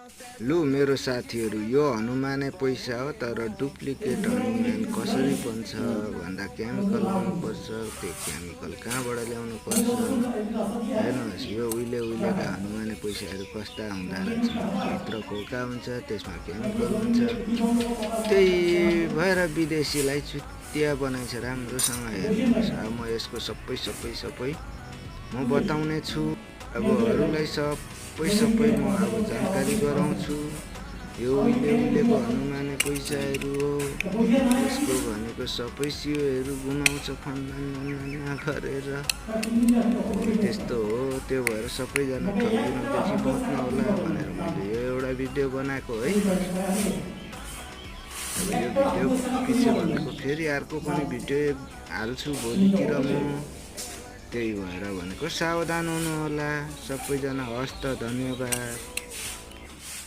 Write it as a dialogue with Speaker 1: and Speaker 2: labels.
Speaker 1: लु मेरो साथीहरू, यो हनुमाने पैसा हो, तर डुप्लिकेट हनुमान कसरी बन्छ भन्दा केमिकल लाउनुपर्छ। त्यो केमिकल कहाँबाट ल्याउनु पर्छ? हेर्नुहोस्, यो उहिलेका हनुमाने पैसाहरू कस्ता हुँदो रहेछ। भित्र खोका हुन्छ, त्यसमा केमिकल हुन्छ। त्यही भएर विदेशीलाई चुतिया बनाइछ राम्रोसँग। हेर्नुहोस्, अब म यसको सबै म बताउने छु। अब अरूलाई सबै म अब जानकारी गराउँछु। यो उहिलेको हनुमाने पैसाहरू हो। यसको भनेको सबै सियोहरू गुनाउँछ फन्ना गरेर। त्यस्तो हो। त्यो भएर सबैजना ठगिनुदेखि बच्नु होला भनेर मैले यो एउटा भिडियो बनाएको है। अब यो भिडियो पछि भनेको फेरि अर्को पनि भिडियो हाल्छु भोलितिर म। त्यही भएर भनेको सावधान हुनु होला सबैजना। हस्त, धन्यवाद।